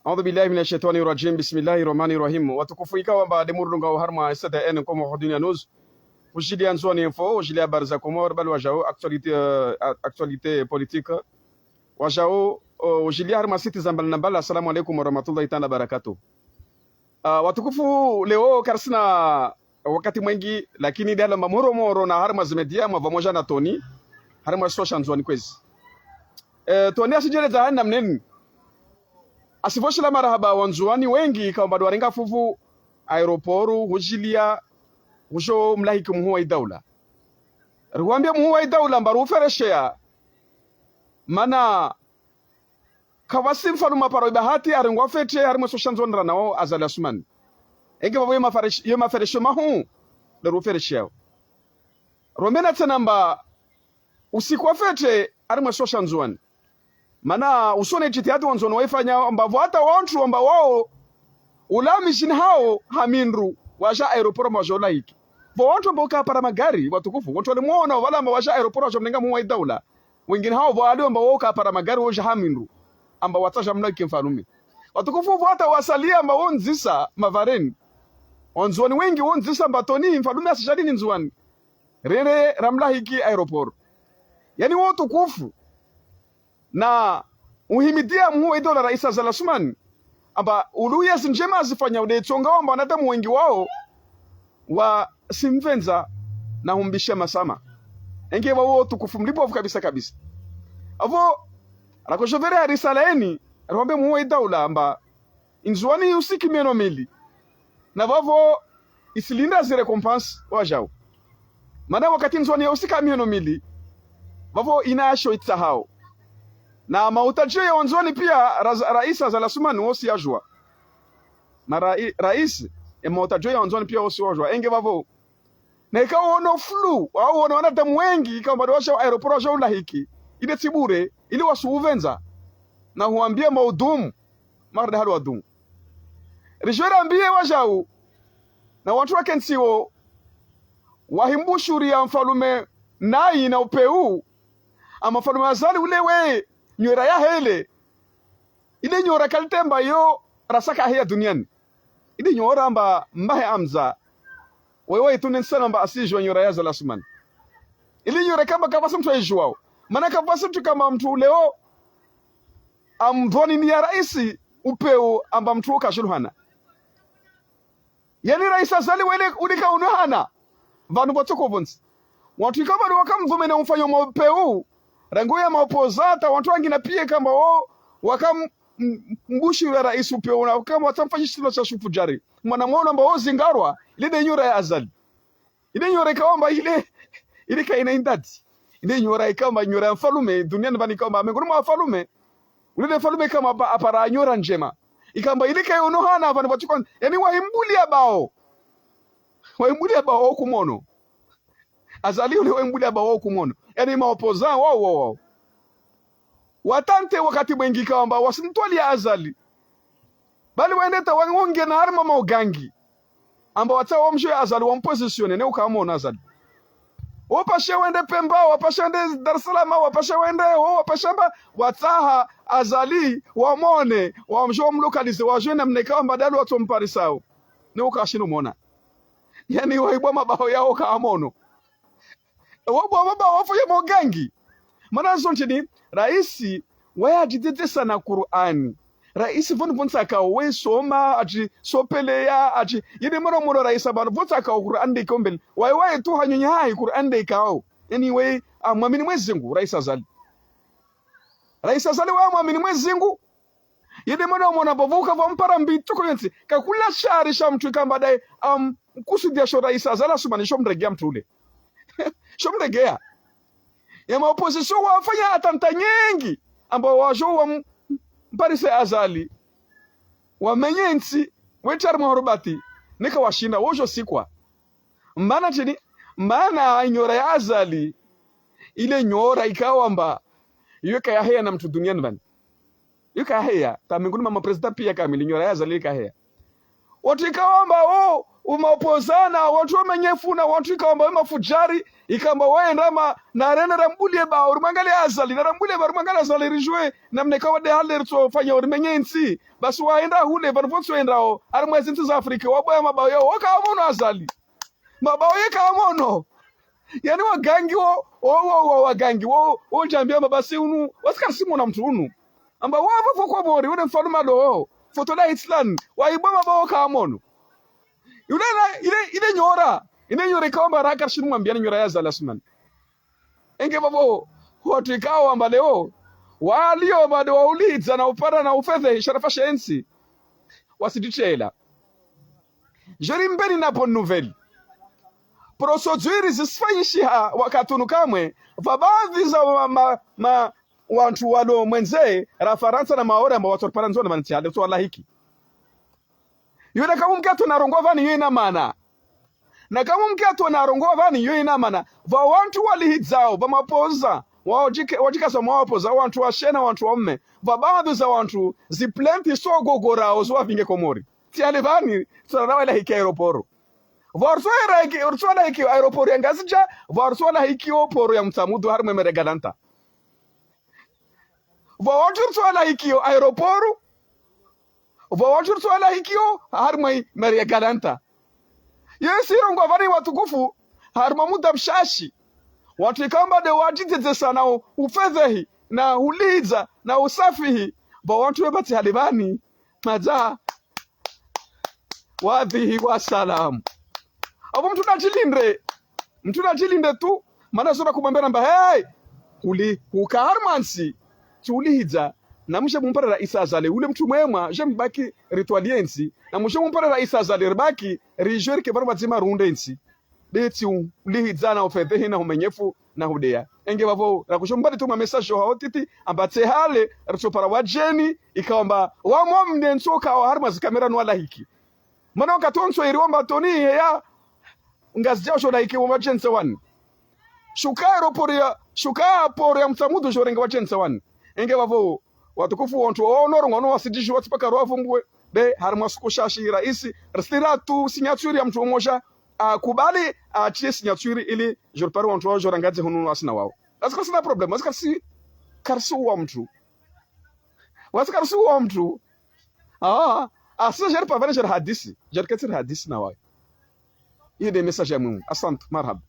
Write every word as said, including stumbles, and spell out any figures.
أعوذ بالله من الشيطان الرجيم. بسم الله الرحمن الرحيم. Watukufu, ikao amba de murudungao harumwa S T N Comores Dunia News. Hudjilia Ndzuani Info, hudjilia habari za Comores, bali wajau actualité, euh, a-, actualité politique. Wajau, euh, hudjilia harumwa site za mbali na mbali. Assalamu alaikum warahmatullahi taala wabarakatuh. Ah, watukufu, leo karisina wakati mwengi, lakini de alamba moro moro na harumwa zimedia mwa vamoja na Tony, harumwa isiwa sha Ndzuani kwezi. Eh, Tony asidjeleza hani namneni. Asivoshila marahaba Wandzuani wengi, ikao amba de warenga fuvu aeroporu, hudjilia, hudjo mlahiki muhuu wa idaula. Rihwambia muhuu wa idaula amba rufereshea. Mana kavwasi mfalume aparo ibahati arengwa fetre harimwa isiwa sha Ndzuani ranao Azali Assoumani. Enge vavo ye mafaresh-, ye maferesho mahuu, de ruferesheao. Romena tsena amba usiku wa fetre harimwa isiwa sha Ndzuani. Mana usone jitihadi Wandzuani waifanya amba vwata wantru amba wao ula mijini hao ha mindru waja aeroporu amba waja ulahiki. Vo wantru amba uka para magari, watukufu, wantru wale mwona wala amba waja aeroporu waja mnenga muhuu wa idaula. Wengine hao vwali amba wao kapara magari woja ha mindru, amba watsaja mlahiki mfalume. Watukufu, vwata wasalia amba wondzisa mavareni. Wandzuani wengi wondzisa amba Tony, mfalume asijali ni Ndzuani. Rere ramlahiki aeroporu. Yani wo utukufu na uhimidia muhuu wa idaula Rais Azali Assoumani, amba uluya zindjema azifanya ude tsonga wamba wanadamu wengi wao wasimvendza na humbisha masama. Enge vavo utukufu mlipovu kabisa kabisa. Avo, rakojovere ha risala yeni, rihwambe muhuu wa idaula amba Ndzuani usiki mihono mili. Na vavo isilinda zi récompense wajau. Mana wakati Ndzuani ya usika mihono mili, vavo ina asho itsahao. Na mautajiyo ya Wandzuani pia, raz-, Rais Azali Assoumani wosi yajua. Ma rai-, rais, e mautajiyo ya Wandzuani pia wosi wajua. Enge vavo. Na ikao wono flou, wao wono wanadamu wengi, ikao amba de waja aeroporu waja ulahiki, ile tsi bure, ili wasuuvendza. Na huambia maudumu, marde hali wadumu. Rijwera ambie wajau, na wantru wakentsiwo, wahimbushuri ya mfalume nayi na upeu, ama mfalume Azali ule we nyora ya hele. Ile nyora kalite amba yo rasaka heya duniani. Ile nyora amba mbahe amza. Wewe itune nsana amba asijua nyora ya Azali Assoumani. Ile nyora kamba kavwasi mntru aijuao. Mana kavwasi mntru kamba mntru leo amdhwani ni ya raisi upeu amba mntru kashuluhana. Yani Rais Azali wele ulika unohana. Vanu vwatsoko vontsi. Wantru ikao amba de wakamvumene umfanyo maupeu. Rangu ya maopozata, wantru wangina pia kamba wo, wakam-, m-, mbushi ula raisi upeu, na kamba watsamfanyisha shitendo sha shufujari. Mwana mwono amba wo zingarwa, ile de nyora ya Azali. Ile nyora ikao amba ile, ile kaina indadi. Ile nyora ikao amba nyora ya mfalume, duniani vani ikao amba, mengoni mwa wafalume. Ule de mfalume ikao amba apa-, apara nyora ndjema. Ikao amba ile kayonohana vanu vwatsoko, yani waimbulia bao. Waimbulia bao kumono. Azali ule waimbulia bao kumono. Yani maopposants wao, wao, wao. Watante wakati mwengi ikao amba wasimtwalia Azali. Bali wende ta wangongena harimwa magangi. Amba watsaha wamshe Azali wampositionne, ne ukamono Azali. Wapashe wende Pemba, wapashe wende Dar es Salaam, wapashe wende, wo wapashe amba, watsaha Azali, wamone, wamshe wamlocaliser, wajue namna ikao amba de alo watsomparisao. Ne ukashinu mona. Yani waibua mabao yao kamono. Wabua mabao wafanya magangi. Mana zontsi ni, raisi, waye adjidedesa na Kur'ani. Raisi voni vontsi akao, we soma, adjisopeleya, adji, yini mwana mwana raisi vanu vontsi akao Kur'ani de ikao mbeli. Waye, waye tu hanyonyi hayi Kur'ani de ikao. Yani we, amwamini Mwezi Mungu, Rais Azali. Rais Azali waye amwamini Mwezi Mungu. Yede mwana mwana pvo vuka pvampara mbi tuko yontsi. Kakula shari sha mntru ikao amba daye, am, kusudia sho Rais Azali Assoumani sho mregea mntru ule. Sho mregea. Ya ma opposition wafanya attentat nyengi. Amba wajo wa m-, mparise Azali. Wamenye ntsi, wetari mwa horobati. Neka washinda, wojo sikwa. Mana shini, mana nyora ya Azali, ile nyora ikao amba, iyo kayaheya na mntru duniani vani. Iyo kayaheya, ta mengoni mwa ma président pia kamili, nyora ya Azali kayaheya. Wantru ikao amba, o, Uma opposant na wantru wamenyefu na wantru ikao amba we mafudjari, ikao amba we ndrama, na rene rambulie ba, urimwangalie Azali, na rambulie ba, urimwangalie Azali ridjuwe, namna ikao amba de hale ritsofanya urimenye ntsi. Basi waenda hule, pvanu pvontsi waendao, harimwa zintsi za Afrika, waboya mabao yao, waka wamono Azali. Mabao yeka wamono. Yaani wagangi wo, wo, wo, wo, wagangi wo, wo djambia amba basi unu, wasi karisimuona mntru unu. Amba wo, wo, wo Komori, ule mfalume alo, foto la Hitler, waibua mabao waka wamono. Yule na, ile, ile nyora, ile nyora ikao amba raka shinu mwambia ni nyora ya Azali Assoumani. Enge vavo, wantru ikao amba leo, walio bado waulidza na upara na ufedhehi sharafa sha entsi. Wasiditshela. Djeri mbeni na bonne nouvelle. Procédure zisifanyishiha wakati unu kamwe, pva baadhi za ma, ma, ma, wantru walo mwendze, ra Farantsa na Maore amba watsoripara ndzoni mana ntsi hale, tso walahiki. Yule kamu mkiatso na rongoa vani yo ina mana. Na kamu mkiatso na rongoa vani yo ina mana. Pva wantru walihidzao, pva maopposant, wadjike, wadjikaza mwa opposant, wantru washe na wantru waume. Pva baadhi za wantru, zi plainte so gogorao zo wavinge Komori. Ntsi hale vani, tso rara walahiki aéroport. Pva rutso walahiki, rutso walahiki aéroport ya Ngazidja, pva rutso walahiki o poro ya Mtsamudu harimwa Mère Galante. Pva wantru rutso walahiki o aéroport, pva wantru rutso walahiki o harimwa Mère Galante. Yesi rongoa vani watukufu, harimwa muda mshashi. Wantru ikao amba de wadjidzedzesa na u, ufedhehi, na ulidza, na usafihi. Pva wantru wepvatsi hale vani. Madza. Wadhihi wa salamu. Apvo mntru nadjilinde. Mntru nadjilinde tu. Mana zora kumwambia namba, hey! Kuli, kuka harimwa ntsi. Tsi ulihidza. Na mdje mumpare raisi Azali. Ule mntru mwema, dje mbaki ritwalie ntsi. Na mdje mumpare raisi Azali, ribaki, ridjuwe rike pvanu pvadzima runde ntsi. Be tsi u, ulihidza na ufedhehi na umenyefu na hudeya. Enge vavo, rakudjo mbali tu ma message yo hao titi, amba tsi hale, ritsopara wadjeni, ikao amba, wamo mne ntsoka wa harimwa zi caméra no walahiki. Mana wakati wontsi iri wamba toni, heya, Ngazidja sho lahiki wamba djense wani. Shuka aéroport ya, shuka poro ya Mtsamudu sho renge wadjense wani. Enge vavo, watukufu wantru, o no rongoa no wasidishiwa tsi paka rwavumbuwe, be, harimwa suku shashi raisi, risira tu signature ya mntru mmoja, akubali, atrie signature ili, djoripare wantru wao, djorangadze hunu wasi na wao. Wasi karisina problème, wasi karisi, karisi uwa mntru. Wasi karisi uwa mntru. Ah, asi djoripare vani djorihadisi, djoriketsi rihadisi na wao. Iyo de message ya muhimu. Asante, marahaba.